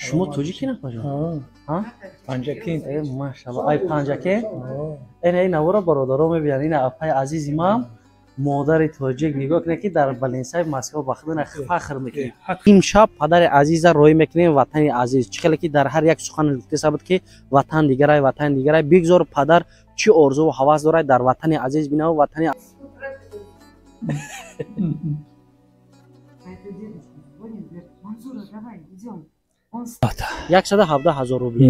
Шумо тоҷикӣ напаҷон? Панҷакент. Машалло, ай Панҷакент. Ина ин навора бародаро мебинанд. Ина апаи азизи ман, модари тоҷик, нигоҳ кунед, ки дар Баленсаи Москва ба худ фахр мекунем. Имшаб падари азиза роҳӣ мекунем ватани азиз. Чӣ хеле ки дар ҳар як сухан гуфта буд, ки ватан дигарай, ватан дигарай. Бигзор падар чӣ орзуву ҳавас дорад дар ватани азиз бинаву ватани. 117 000 рубли.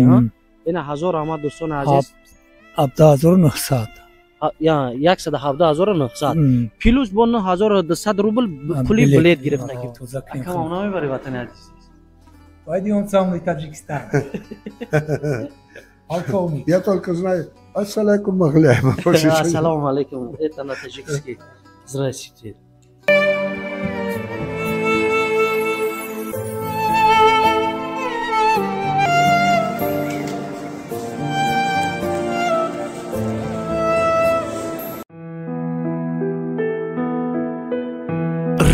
Ина ҳазор раҳмат, дӯстони азиз. 17 900. 117 900 плюс бо 9200 рубл пули билет гирифта. Акам, намебари ватани азиз? Пойдем со мной, Таджикистан. Полковник. Я только знаю. Ассалякум, махляем. Ассалому алейкум. Это на таджикский. Здравствуйте.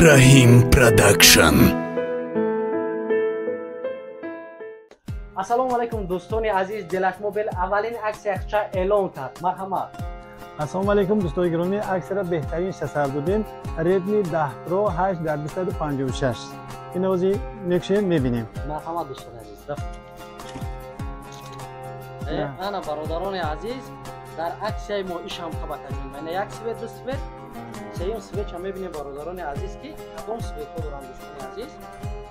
Раҳим Продакшн. Ассалому алайкум, дӯстони азиз. Делашмобил аввалин аксияхча эълон кард. Марҳамат. Ассалому алайкум, дӯстони гиромӣ. Аксияра беҳтарин сар додем. Redmi 10 Pro 8 дар 256. Ин ози мекушем, мебинем. Марҳамат, дӯстони азиз. Ана, бародарони азиз, дар аксияи мо ишам қабакаҷон ана як свет, ду свет, сеюм свеча мебинем, бародарони азиз, ки кадом светҳо доранд, дӯстони азиз.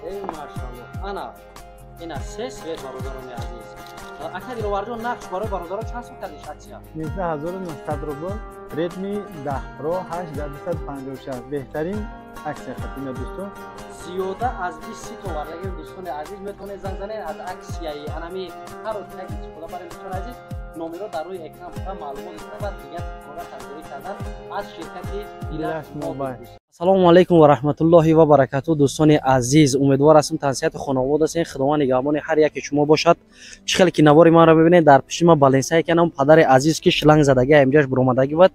Э, машалло, ана ина се свет, бародарони азиз. Ака Диловарҷон, нақш барои бародарон чанд сум кардиш аксия? 19 900 рубл. Redmi 10 Pro 8 дар 256 беҳтарин аксия хатина, дӯстон. Зиёда аз 20 товар дӯстони азиз, метавонед занг занед, аз аксияи анами ҳар як истифода барем. Дӯстони азиз, номеро дар рӯи экран буда, маълумот ва дигар телефонро харидорӣ кардан аз ширкати Дилаш Мобайл. Ассалому алайкум ва раҳматуллоҳи ва баракату, дӯстони азиз. Умедвор ҳастам, тансиҳати хонавод ҳастем. Худованд нигаҳбони ҳар яке шумо бошад. Чӣ хеле ки навори манро мебинед, дар пиши ман баленсае канам падари азиз, ки шланг задаги амҷаш буромадаги буд.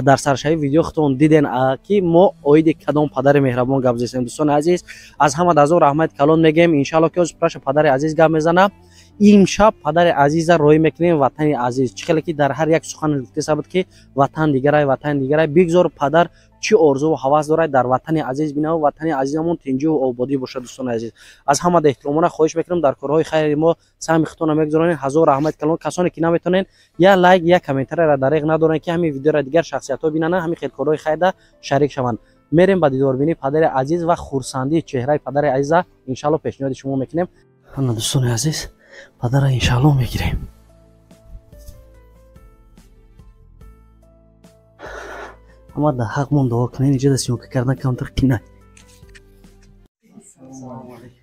Дар саршави видео худтон диден, ки мо оиди кадом падари меҳрабон гап зестем. Дӯстони азиз, аз ҳама дазор раҳмати калон мегӯем. Иншалло, ки ҳозир праша падари азиз гап мезанам. Имшаб падари азиза роҳӣ мекунем ватани азиз. Чӣ хеле ки дар ҳар як сухан гуфта буд, ки ватан дигарай, ватан дигарай. Бигзор падар чӣ орзуву ҳавас дорад дар ватани азиз бинаву ватани азизамон тинҷиву ободӣ бошад. Дӯстони азиз, аз ҳама эҳтиромона хоҳиш мекунам, дар корҳои хайри мо саҳми худтонро мегузоронед. Ҳазор раҳмати калон. Касоне ки наметонед, як лайк, як комментарияро дареғ надоранд, ки ҳамин видеоро дигар шахсиятҳо бинанд, ҳамин хел корҳои хайрда шарик шаванд. Мерем ба дидорбинии падари азиз ва хурсандии чеҳраи падари азиза иншалло пешниҳоди шумо мекунем. Ана, дӯстони азиз, падара иншалло мегирем. Ҳама дар ҳақмон дуо кунед. Иҷода съёмка кардан камтар қинай. Ассалому алайкум.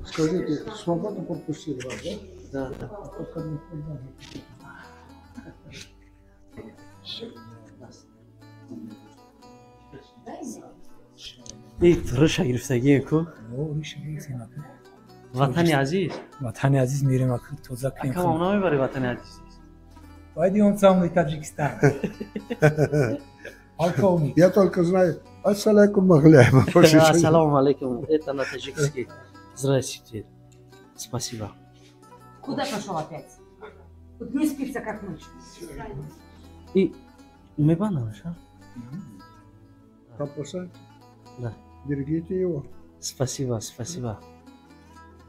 Скажите, свободно пропустили вас, да? Да. Только не понял. И рыша гирифтагие ку. Ватани азиз. Ватани азиз мерем, ака, тоза кунем. Акам, намебари ватани азиз? Пойдем со мной, Таджикистан. Полковник. Я только знаю. Ассалякум, махляем. Ассалому алайкум. Это на таджикский. Здравствуйте. Спасибо. Куда пошел опять? Вот не спится, как ночью. И мебанаш, а? Там Да. Берегите его. Спасибо, спасибо.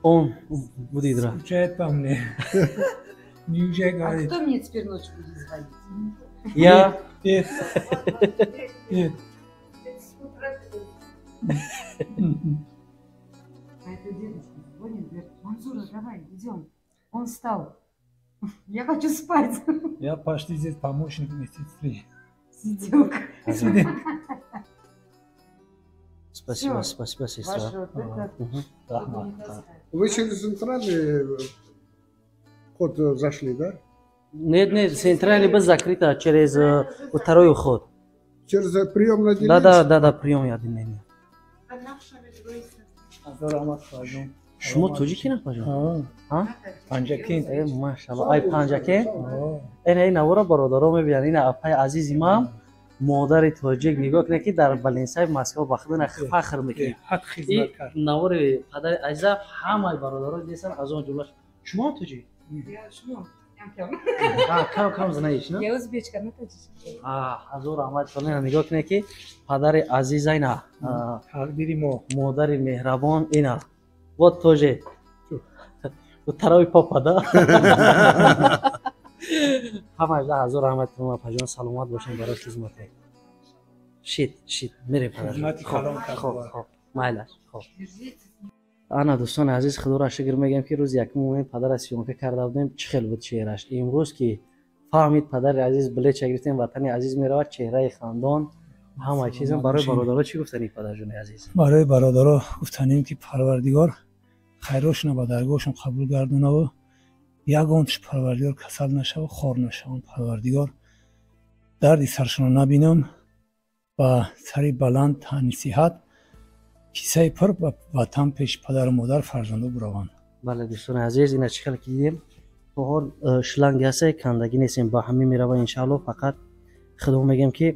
Он будет рад. Скучает по мне. Не уезжай, А говорит. кто мне теперь ночью будет звонить? Я. Нет. Нет. А это дедушка звонит, говорит: Манзура, давай, идем. Он встал. Я хочу спать. Я пошли здесь помощник медсестры. Сиделка. Сидим. Спасибо, Всё. спасибо, сестра. Ваше вот это, Мгм. чтобы не таскать. Вы через центральный вход зашли, да? Нет, нет, центральный был закрыто через второй уход. Через приемное отделение? Да, прием отделение. Ҳазор раҳмат, хоҳарҷон. Шумо тоҷикӣ напаҷон? А? Панҷакент. Э, машалло, ай Панҷакент. Ина ин навора бародаро мебинанд. Ина апаи азизи ман, Модари тоҷик нигоҳ кунед, ки дар Баленсаи Москва ба худо фахр мекунем. Беҳад хизмат кард. Навори падари азиза ҳамаи бародаро дидестан, аз он ҷумла шумо тоҷик? Я шумо. Кам-кам. Кам кам знаешь, на? Я узбечка, но таджичка. Ҳазор раҳмат. Ина нигоҳ кунед, ки падари азиза ина тақдири мо, модари меҳрабон ина. Вот тоже тарави папа, да? Ҳама ҳазор раҳмат, апаҷон, саломат бошед барои хизмате. Шит, шит, мерем. Хизмати калон кард. Хоб, хоб, майлаш, хоб. Ана, дӯстони азиз, худоро шукр мегӯем, ки рӯзи якум момент падара съёмка карда будем, чӣ хел буд чеҳраш. Имрӯз ки фаҳмид падари азиз билетша гирифтем, ватани азиз меравад, чеҳраи хандон, ҳама чизам. Барои бародаро чӣ гуфтанӣ, падарҷони азиз? Барои бародаро гуфтанем, ки Парвардигор хайрошона ба даргоҳашон қабул гардонаву ягонташ Парвардигор касал нашава, хор нашаванд, Парвардигор дарди саршона набинам, ба сари баланд, тани сиҳат, кисаи пур ба ватан пеши падару модар, фарзандо бураванд. Бале, дӯстони азиз, ина чӣ хел ки дидем, то ҳол шланги ҳаста, кандагӣ нестем, ба ҳамин мерава иншаалло. Фақат худо мегӯем, ки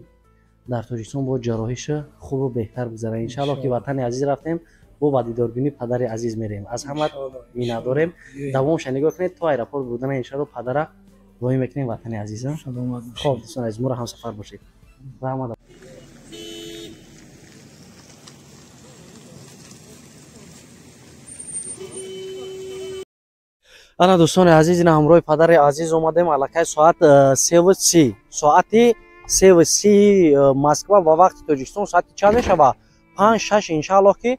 дар Тоҷикистон бо ҷарроҳиша хубу беҳтар бигзара иншаалло, ки ватани азиз рафтем, бо ба дидорбинии падари азиз мерем. Аз ҳама миннатдорем. Давомша нигоҳ кунед, то аэропорт бурдана иншаалло падара роҳӣ мекунем ватани азиза. Саломат бошед. Хоб, дӯстони азиз, моро ҳамсафар бошед. Раҳмат. Ана, дӯстони азиз, ина ҳамроҳи падари азиз омадем. Аллакай соат 3:30, соати 3:30 Москва ва вақти Тоҷикистон соати чанд мешава? 5-6. Иншааллоҳ, ки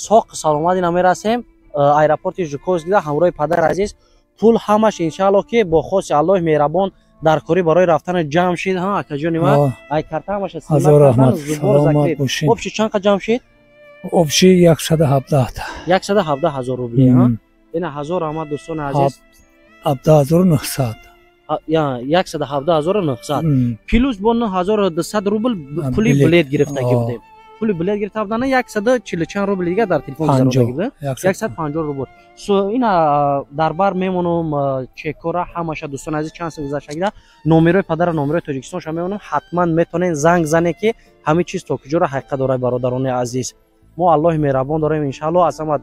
соқ саломат ина мерасем аэропорти Жуковский да ҳамроҳи падари азиз. Пул ҳамаш иншааллоҳ, ки бо хоси Аллоҳи меҳрабон дар корӣ барои рафтана ҷамъ шид. Ҳа, акаҷони ман, ай карта ҳамаша Ҳазор раҳмат, саломат бошед. Общий чанд қа ҷамъ шид? Общий 117. 117 000 рубли. Ҳа, ина ҳазор раҳмат, дӯстони азиз. 17 900. 117 900 плюс бо 9200 рубл пули билет гирифтагӣ будем. Пули билет гирифта будана яксаду чилу чанд рубл дига дар телефон гузарондагӣ буда, 150 рубл. Ина дар бар мемонам чекора ҳамаша. Дӯстони азиз, чанд сол гузаштагида номерои падара, номерои Тоҷикистонша мемонам, ҳатман метавонед занг занед, ки ҳамин чиз то куҷоро ҳақиқат дорад. Бародарони азиз, мо Аллоҳи меҳрабон дорем иншаалло. Аз ҳама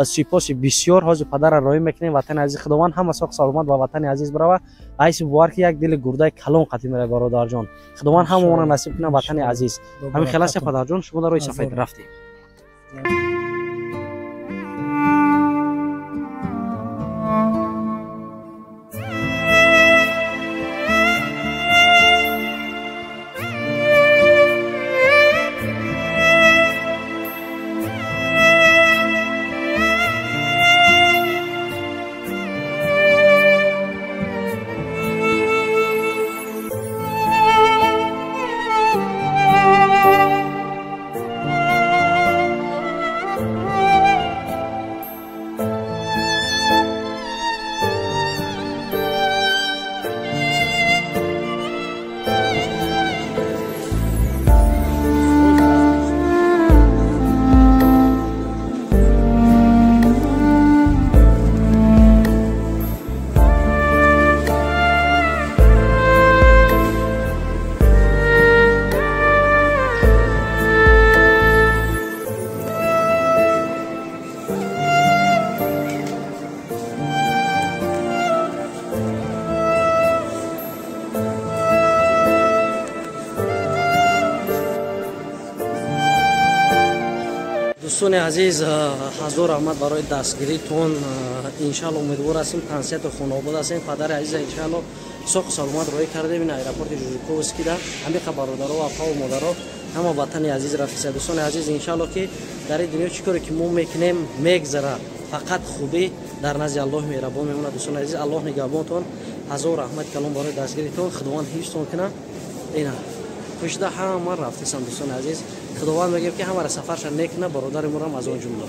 сипоси бисёр. Ҳозир падара роҳӣ мекунем ватани азиз. Худованд ҳама соқ саломат ба ватани азиз барава. Айси бовар, ки як дили гурдаи калон қатӣ меравад, бародарҷон. Худованд ҳамаона насиб кунад ватани азиз. Ҳамин хел аст, падарҷон, шумо дар роҳи сафед рафтем. Дӯстони азиз, ҳазор раҳмат барои дастгиритон. Иншаалло, умедвор ҳастем, тансиҳату хонобод ҳастем. Падари азиза иншаалло соқу саломат роҳӣ кардем ин аэропорти Жуковскида. Ҳамиқа бародаро, апаву модаро, ҳама ватани азиз рафтиса. Дӯстони азиз, иншаалло, ки дар ин дунё чӣ коре ки мо мекунем, мегзара, фақат хубӣ дар назди Аллоҳи меҳрабон мемонад. Дӯстони азиз, Аллоҳ нигаҳбонтон. Ҳазор раҳмати калон барои дастгиритон. Худованд ҳифзтон кунад. Ина пушта ҳама рафтисам. Дӯстони азиз, Худованд мегӯем, ки ҳамаро сафарша некунад, бародари морам аз он ҷумла.